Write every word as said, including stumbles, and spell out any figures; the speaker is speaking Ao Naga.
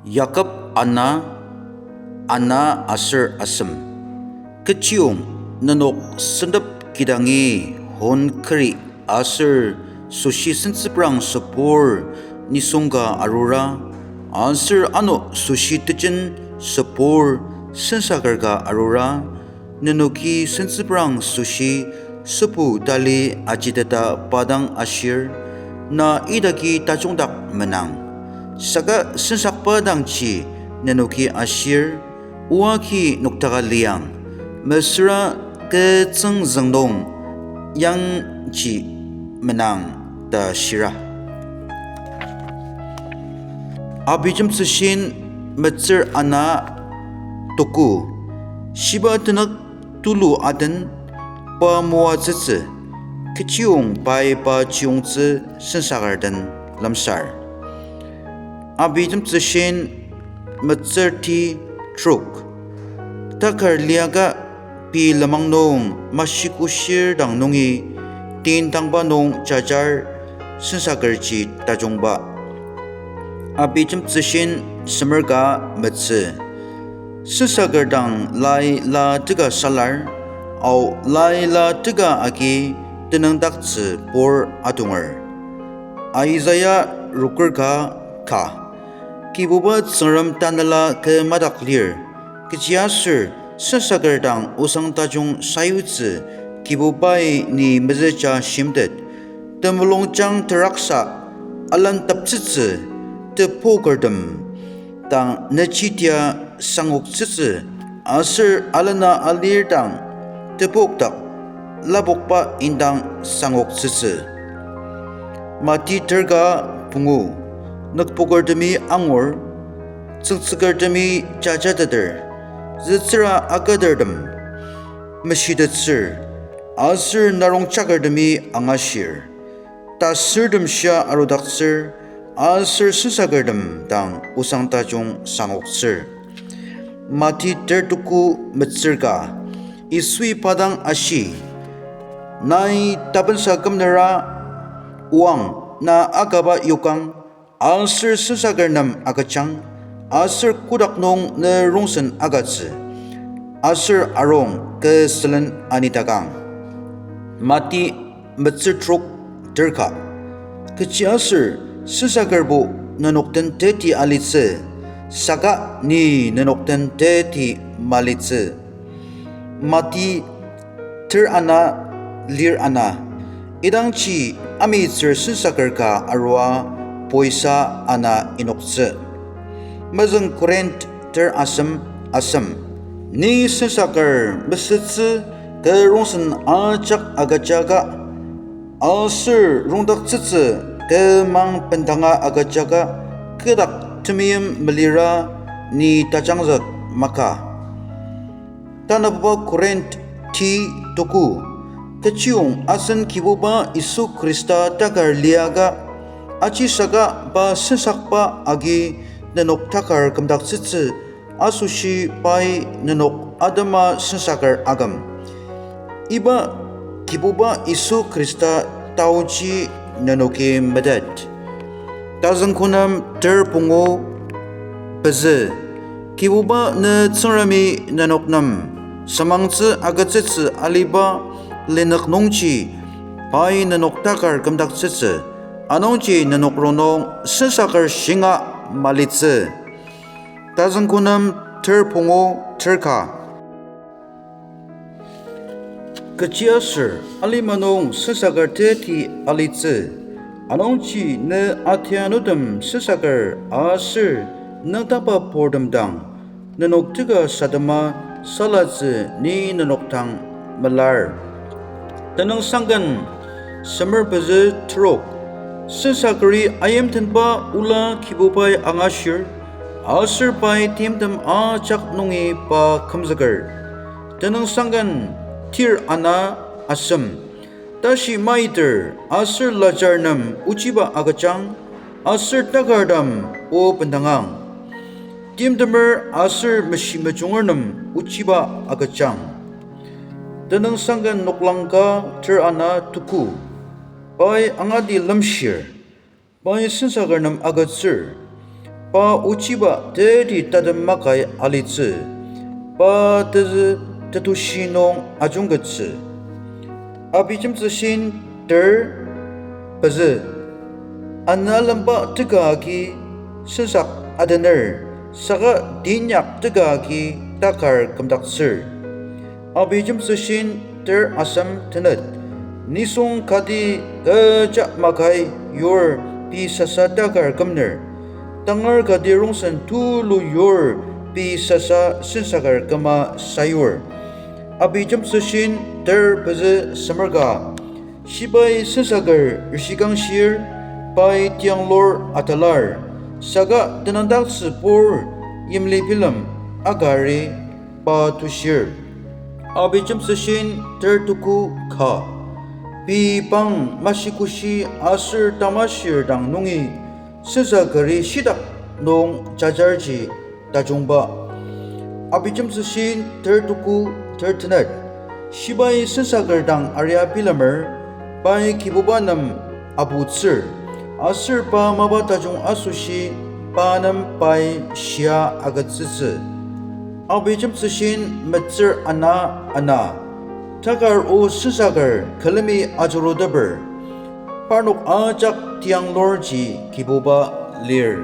Yakob ana, ana aser asem. Kechiyong nenok sentep kidangi hon keri aser soshi sentsüprang sepur nisung ka arura, aser ano soshi tejen sepur sensaker ka arura, nenoki sentsüprang soshi sepu tali ajiteta pa dang ashir, na idaki tajungdak menang. Saka sensakba dangji nenoki ashir, oa ki noktaka liang, mesüra kü tsüngzüng nung yangji menang ta shira. Abijemtsüshin metsür ana tuku. Shiba tenük tulu aden pa moatsütsü, kechiyong pai pa chiyongtsü sensaker den lemsar. Abijemtsüshin metsür ti trok. Takar liaka pei lenmang nung mashikoshir dang nungi tin tangba nung jajar sensakerji tajungba. Abijemtsüshin semer ka metsü. Sensaker dang lai la teka salar, ao lai la teka agi tenüngdaktsü pur atonger. Isaiah rokür ka ka. Kibuba Tsüngrem tanela kü madak lir, kechiaser sensaker dang osang tajung sayutsü Kibubai ni mezüja shimtet, temulungjang teraksa alenteptsütsü, tepokertem dang nechitia sangoktsütsü, aser alena alir dang tepokdak lapokba indang sangoktsütsü. Mati ter ka pungu. Nükpokertemi angur, tsüktsükertemi jajateter, zütsüra akatertem meshitettsür, aser narongjakertemi angashir, tasürtem shia arudaktsür, aser sensakertem dang osang tajung sangoktsür. Mati ter tuku metsür ka. Yisui pa dang ashi, nai tapensa kümnüra oang, na akaba yokang, aser sensaker nem agüjang, aser kotak nung ne rongsen agütsü, aser arung kü sülen anitakang. Mati metsür trok ter ka. Kechiaser sensakerbo nenok den teti alitsü, saka ni nenok den teti malitsü. Mati ter ana, lir ana. Idangji amitsür sensaker ka arua poisa ana inoktsü. Mezüng Korinth ter asem, asem. Ni sensaker mesütsü kü rongsen ajak agüjaka, aser rongdaktsütsü kü mang bendanga agüjaka, kü dak temeim melira ni tajangzük maka. Tanabuba Korinth ti tuku. Kechiyong asen Kibuba Yisu Khrista takar liaka, ajisaka pa sensakba agi nenok takar kümdaktsütsü, asoshi pai nenok atema sensaker aküm. Iba Kibuba Yisu Khrista taoji nenoki metet. Tazüngkünem ter pungu pezü. Kibuba ne Tsüngremi nenok nem semangtsü agütsütsü aliba linük nungji pai nenok takar kümdaktsütsü, anungji nenok rongnung sensaker shinga malitsü. Tazüngkünem ter pungu ter ka. Kechiaser alima nung sensaker teti alitsü, anungji ne atianutem sensaker aser nüngdakba purtem dang nenok teka sadema salatsü ni nenok dang melar. Tenüngsangken semer pezü terok. Sensakeri ayimtenba ola Kibubai angashir, aser pai timtem ajak nungi pa kümzüker. Tenüngsangken tir ana asem. Tashi maiter aser lajar nem ochiba agüjang, aser takartem o bendangang. Timtemer aser meshi mejunger nem ochiba agüjang. Tenüngsangken noklang ka ter ana tuku. Pai angati lemshir. Pai sensaker nem agütsür. Pa ochiba teti tatem makai alitsü, pa tezü tetushi nung ajungkettsü. Abijemtsüshin ter pezü. Ana lemba teka agi sensak adener, saka tinyak teka agi takar kümdaktsür. Abijemtsüshin ter asem tenet. Nisung kati kecha makai yur pei sasa takar kümner, tangar kati rongsen tulu yur pei sasa sensaker küma sayur. Abijemtsüshin ter pezü semer ka. Shibai sensaker rishikangshir, pai tianglur atalar, saka tenangdaktsü pur yimli bilem akari pa tushir. Abijemtsüshin ter tuku ka. Pei pang mashikoshi aser tamashir dang nungi sensakeri shitak nung jajarji tajungba. Abijemtsüshin ter tuku ter tenet. Shibai sensaker dang aria bilemer, pai Kibuba nem aputsür, aser pa mapa tajung asoshi pa nem pai shia agütsütsü. Abijemtsüshin metsür ana ana. Takar o sensaker külemi ajuruteper, parnok ajak tianglurji Kibuba lir.